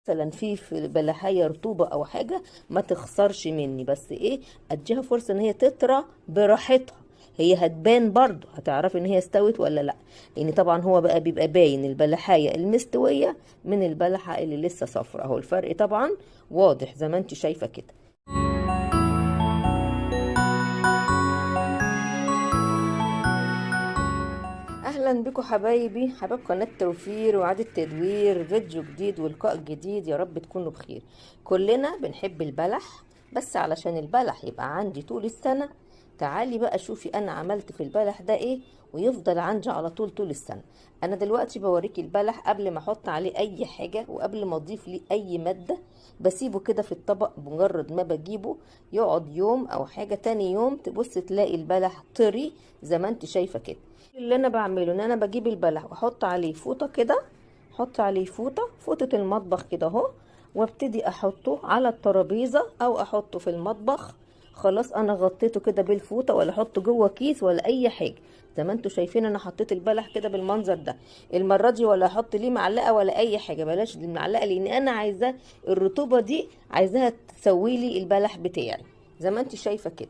مثلا في بلحية رطوبة او حاجة ما تخسرش مني، بس ايه، اديها فرصة ان هي تطرى براحتها. هي هتبان برضو، هتعرفي ان هي استوت ولا لا، لان طبعا هو بقى بيبقى باين البلحية المستوية من البلحة اللي لسه صفرا. اهو الفرق طبعا واضح زي ما انت شايفة كده. اهلا بكم حبايبي، حبايب قناة توفير وإعادة تدوير. فيديو جديد ولقاء جديد، يا رب تكونوا بخير. كلنا بنحب البلح، بس علشان البلح يبقى عندي طول السنة، تعالي بقى شوفي انا عملت في البلح ده ايه ويفضل عندي على طول طول السنة. انا دلوقتي بوريكي البلح قبل ما احط عليه اي حاجة وقبل ما اضيف ليه اي مادة، بسيبه كده في الطبق. بمجرد ما بجيبه يقعد يوم او حاجة، تاني يوم تبص تلاقي البلح طري زي ما انت شايفة كده. اللي انا بعمله ان انا بجيب البلح واحط عليه فوطة كده، احط عليه فوطة، فوطة المطبخ كده اهو، وابتدي احطه على الترابيزة او احطه في المطبخ. خلاص انا غطيته كده بالفوطة، ولا احطه جوه كيس ولا اي حاجة. زي ما انتوا شايفين انا حطيت البلح كده بالمنظر ده المرة دي، ولا احط ليه معلقة ولا اي حاجة، بلاش المعلقة لان انا عايزاه الرطوبة دي، عايزاها تسوي لي البلح بتاعي زي ما انت شايفة كده.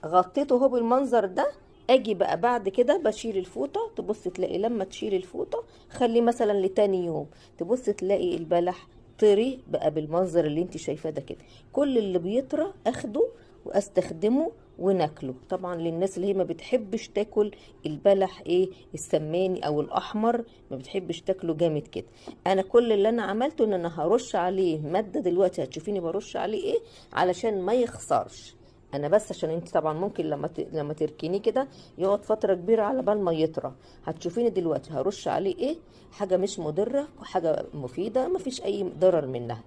غطيته اهو بالمنظر ده. اجي بقى بعد كده بشيل الفوطة، تبص تلاقي لما تشيل الفوطة خليه مثلا لتاني يوم، تبص تلاقي البلح طري بقى بالمنظر اللي انت شايفاه ده كده. كل اللي بيطرى اخده واستخدمه وناكله. طبعا للناس اللي هي ما بتحبش تاكل البلح ايه السماني او الاحمر، ما بتحبش تاكله جامد كده، انا كل اللي انا عملته ان انا هرش عليه مادة دلوقتي، هتشوفيني برش عليه ايه علشان ما يخسرش. انا بس عشان انت طبعا ممكن لما تركنيه كده يقعد فترة كبيرة على بال ما يطرى. هتشوفيني دلوقتي هرش عليه ايه، حاجة مش مضرة وحاجه مفيدة، مفيش اي ضرر منها،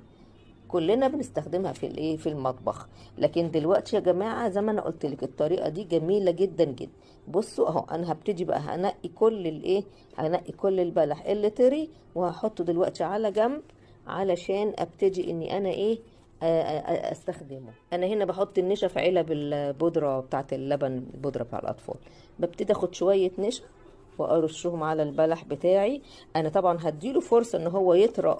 كلنا بنستخدمها في الايه في المطبخ. لكن دلوقتي يا جماعة زي ما انا قلت لك الطريقة دي جميلة جدا جدا. بصوا اهو انا هبتدي بقى هنقي كل الايه، هنقي كل البلح اللي طري وهحطه دلوقتي على جنب علشان ابتدي اني انا ايه استخدمه. انا هنا بحط النشا في علب البودره بتاعه اللبن، البودره بتاع الاطفال. ببتدي اخد شوية نشا وارشهم على البلح بتاعي. انا طبعا هديله فرصة ان هو يطرى،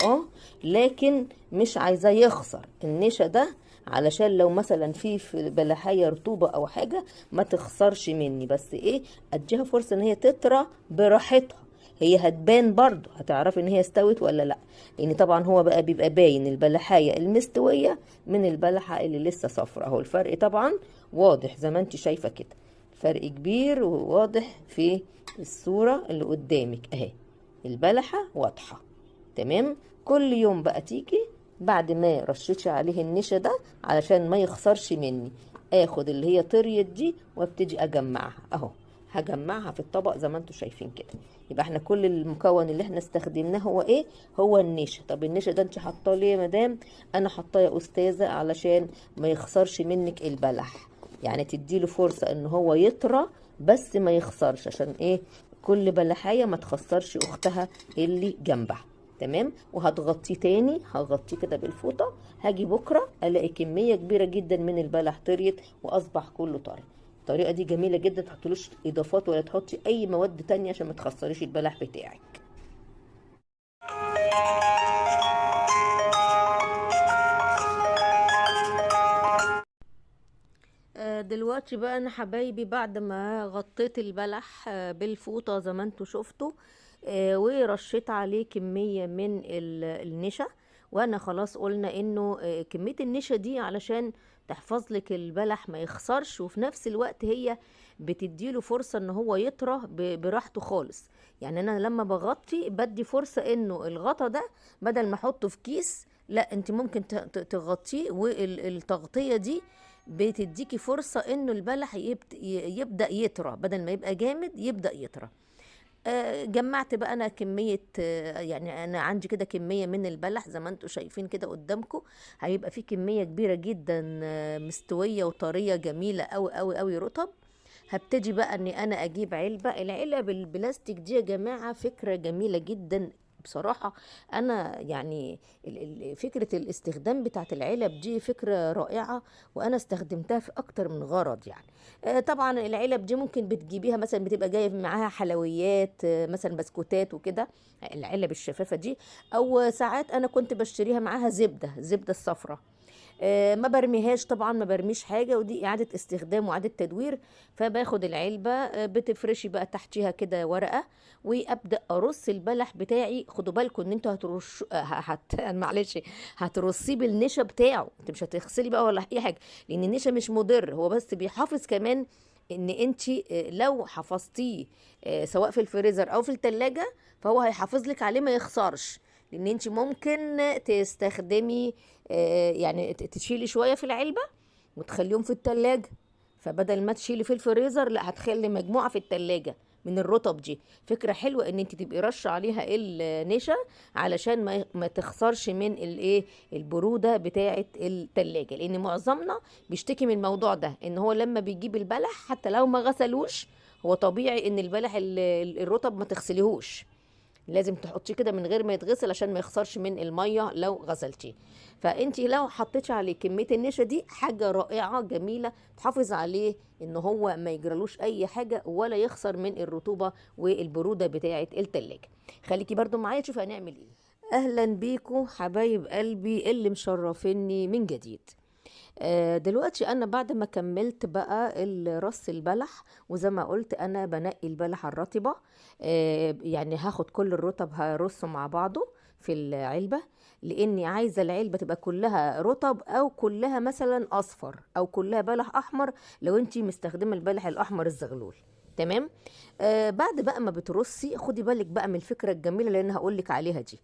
لكن مش عايزاه يخسر النشا ده، علشان لو مثلا في بلحيه رطوبة او حاجة ما تخسرش مني، بس ايه اديها فرصة ان هي تطرى براحتها. هي هتبان برضو، هتعرفي ان هي استوت ولا لا، لان طبعا هو بقى بيبقى باين البلحية المستوية من البلحة اللي لسه صفرا. اهو الفرق طبعا واضح زي ما انت شايفة كده، فرق كبير وواضح في الصورة اللي قدامك اهي، البلحة واضحة تمام. كل يوم بقى تيجي بعد ما رشيتش عليه النشا ده علشان ما يخسرش مني، اخد اللي هي طريت دي وابتدي اجمعها اهو، هجمعها في الطبق زي ما انتم شايفين كده. يبقى احنا كل المكون اللي احنا استخدمناه هو ايه؟ هو النشا. طب النشا ده انت حاطاه ليه يا مدام؟ انا حاطاه يا استاذه علشان ما يخسرش منك البلح، يعني تديله فرصة ان هو يطرى بس ما يخسرش، عشان ايه؟ كل بلحايه ما تخسرش اختها اللي جنبها. تمام. وهتغطيه تاني، هغطيه كده بالفوطه. هاجي بكره الاقي كمية كبيرة جدا من البلح طريت واصبح كله طري. الطريقة دي جميلة جدا، ما تحطلوش اضافات ولا تحطي اي مواد تانية عشان ما تخسريش البلح بتاعك. دلوقتي بقى انا حبايبي بعد ما غطيت البلح بالفوطه زي ما انتوا شفتوا، ورشيت عليه كمية من النشا، وانا خلاص قلنا انه كمية النشا دي علشان تحفظ لك البلح ما يخسرش، وفي نفس الوقت هي بتديله فرصة ان هو يطرى براحته خالص. يعني انا لما بغطي بدي فرصة انه الغطا ده بدل ما احطه في كيس، لا انت ممكن تغطيه، والتغطية دي بتديكي فرصة انه البلح يبدأ يطرى، بدل ما يبقى جامد يبدأ يطرى. جمعت بقى انا كمية، يعني انا عندي كده كمية من البلح زي ما انتوا شايفين كده قدامكم، هيبقى في كمية كبيرة جدا، مستوية وطرية جميلة قوي قوي قوي رطب. هبتدي بقى اني انا اجيب علبة. العلب البلاستيك دي يا جماعة فكرة جميلة جدا بصراحة انا يعني فكرة الاستخدام بتاعت العلب دي فكرة رائعة، وانا استخدمتها في اكتر من غرض يعني. طبعا العلب دي ممكن بتجيبيها مثلا بتبقى جاية معاها حلويات، مثلا بسكوتات وكده، العلب الشفافة دي، او ساعات انا كنت بشتريها معاها زبدة، زبدة الصفراء. ما برميهاش طبعا، ما برميش حاجة، ودي اعادة استخدام واعادة تدوير. فباخد العلبة، بتفرشي بقى تحتيها كده ورقة، وابدأ ارص البلح بتاعي. خدوا بالكم ان انتوا هترش، معلش، هترصيه بالنشا بتاعه، انت مش هتغسلي بقى ولا اي حاجة، لان النشا مش مضر، هو بس بيحافظ كمان ان انت، لو حفظتيه، سواء في الفريزر او في التلاجة، فهو هيحافظ لك عليه ما يخسرش. لان انت ممكن تستخدمي، يعني تشيلي شوية في العلبة وتخليهم في التلاجة، فبدل ما تشيلي في الفريزر لا هتخلي مجموعة في التلاجة من الرطب دي. فكرة حلوة ان انت تبقي رشه عليها النشا علشان ما تخسرش من البرودة بتاعة التلاجة، لان معظمنا بيشتكي من الموضوع ده، ان هو لما بيجيب البلح حتى لو ما غسلوش، هو طبيعي ان البلح الرطب ما تغسليهوش، لازم تحطيه كده من غير ما يتغسل عشان ما يخسرش من المية لو غسلتيه. فانتي لو حطيتي عليه كمية النشا دي، حاجة رائعة جميلة تحافظ عليه ان هو ما يجرالوش اي حاجة ولا يخسر من الرطوبة والبروده بتاعه التلاجة. خليكي برضو معايا تشوفي هنعمل ايه. اهلا بيكم حبايب قلبي اللي مشرفيني من جديد. دلوقتي انا بعد ما كملت بقى رص البلح، وزي ما قلت انا بنقي البلح الرطبة، يعني هاخد كل الرطب هرصه مع بعضه في العلبة، لاني عايزة العلبة تبقى كلها رطب او كلها مثلا اصفر او كلها بلح احمر لو انتي مستخدمة البلح الاحمر الزغلول. تمام. بعد بقى ما بترصي، خدي بالك بقى من الفكرة الجميلة اللي انا هقولك عليها دي.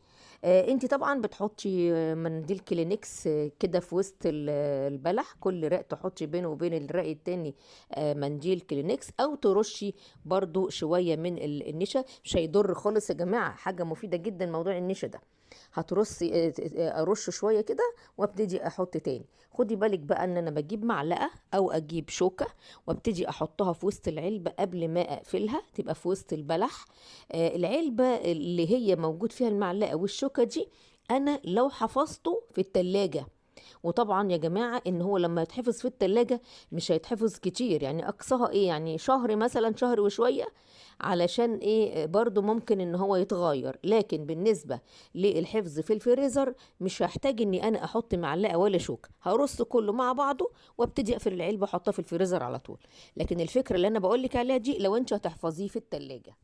انتي طبعا بتحطي منديل كلينكس كده في وسط البلح، كل رق تحطي بينه وبين الرق التاني منديل كلينكس، او ترشي برضو شوية من النشا، مش هيضر خالص يا جماعة، حاجة مفيدة جدا موضوع النشا ده. هترصي، ارش شوية كده وابتدي احط تاني. خدي بالك بقى ان انا بجيب معلقه او اجيب شوكه وابتدي احطها في وسط العلبة قبل ما اقفلها، تبقى في وسط البلح. العلبة اللي هي موجود فيها المعلقة والشوكه دي انا لو حفظته في التلاجة، وطبعا يا جماعة ان هو لما يتحفظ في التلاجة مش هيتحفظ كتير، يعني اقصاها ايه، يعني شهر مثلا، شهر وشوية، علشان ايه برضو ممكن ان هو يتغير. لكن بالنسبة للحفظ في الفريزر مش هحتاج اني انا احط معلقة ولا شوكة، هرص كله مع بعضه وابتدي اقفل العلبة واحطها في الفريزر على طول. لكن الفكرة اللي انا بقولك عليها دي لو انت هتحفظيه في التلاجة.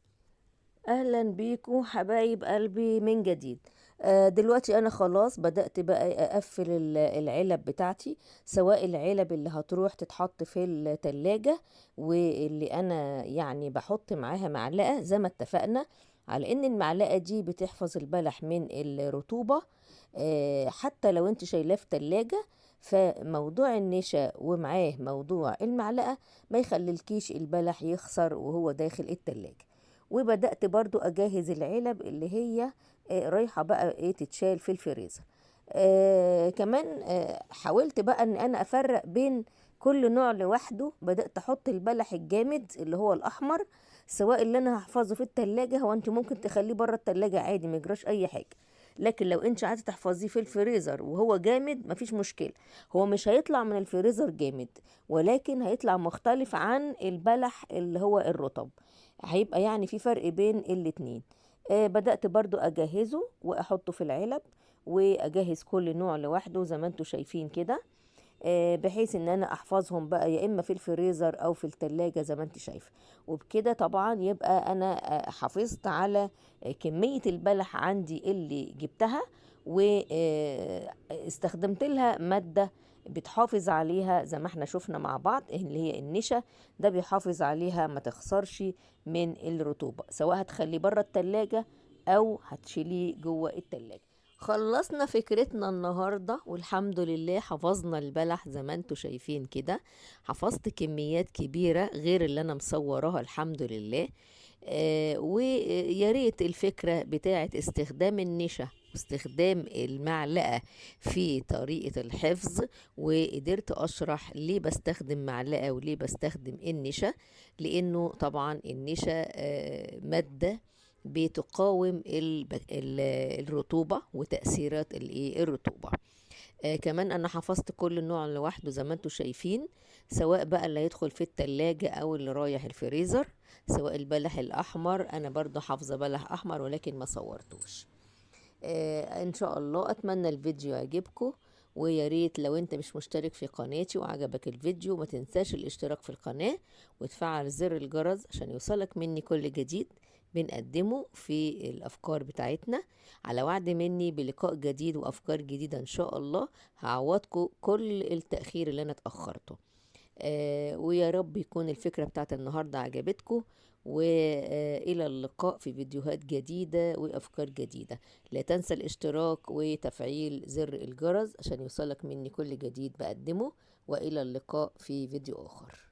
اهلا بيكم حبايب قلبي من جديد. دلوقتي انا خلاص بدأت بقى اقفل العلب بتاعتي، سواء العلب اللي هتروح تتحط في التلاجة واللي انا يعني بحط معاها معلقة زي ما اتفقنا على ان المعلقة دي بتحفظ البلح من الرطوبة، حتى لو انت شايلاه في تلاجة. فموضوع النشا ومعاه موضوع المعلقة ما يخليلكيش البلح يخسر وهو داخل التلاجة. وبدأت برضو أجهز العلب اللي هي رايحة بقى تتشال في الفريزر. كمان حاولت بقى ان انا افرق بين كل نوع لوحده. بدأت احط البلح الجامد اللي هو الاحمر، سواء اللي انا هحفظه في التلاجة، هو انت ممكن تخليه بره التلاجة عادي ما يجراش اي حاجة، لكن لو انت عايزه تحفظيه في الفريزر وهو جامد مفيش مشكلة، هو مش هيطلع من الفريزر جامد، ولكن هيطلع مختلف عن البلح اللي هو الرطب، هيبقى يعني في فرق بين الاتنين. بدأت برضو اجهزة واحطه في العلب، واجهز كل نوع لوحده زي ما انتوا شايفين كده، بحيث ان انا احفظهم بقى يا اما في الفريزر او في التلاجة زي ما انت شايفه. وبكده طبعا يبقى انا حافظت على كمية البلح عندي اللي جبتها، واستخدمت لها مادة بتحافظ عليها زي ما احنا شفنا مع بعض اللي هي النشا، ده بيحافظ عليها ما تخسرش من الرطوبة، سواء هتخليه بره التلاجة او هتشيليه جوه التلاجة. خلصنا فكرتنا النهاردة والحمد لله، حفظنا البلح زي ما انتوا شايفين كده، حفظت كميات كبيرة غير اللي انا مصوراها الحمد لله. ويا ريت الفكرة بتاعت استخدام النشا واستخدام المعلقة في طريقة الحفظ، وقدرت أشرح ليه بستخدم معلقة وليه بستخدم النشا، لأنه طبعا النشا مادة بتقاوم الرطوبة وتأثيرات الرطوبة. كمان انا حفظت كل نوع لوحده زي ما انتم شايفين، سواء بقى اللي هيدخل في التلاجة او اللي رايح الفريزر، سواء البلح الاحمر انا برضو حافظة بلح احمر ولكن ما صورتوش. ان شاء الله اتمنى الفيديو يعجبكم، ويا ريت لو انت مش مشترك في قناتي وعجبك الفيديو ما تنساش الاشتراك في القناة وتفعل زر الجرس عشان يوصلك مني كل جديد بنقدمه في الافكار بتاعتنا. على وعد مني بلقاء جديد وافكار جديدة ان شاء الله، هعوضكم كل التأخير اللي انا اتأخرته. ويا رب يكون الفكرة بتاعت النهاردة عجبتكم، وإلى اللقاء في فيديوهات جديدة وأفكار جديدة. لا تنسى الاشتراك وتفعيل زر الجرس عشان يوصلك مني كل جديد بقدمه، وإلى اللقاء في فيديو آخر.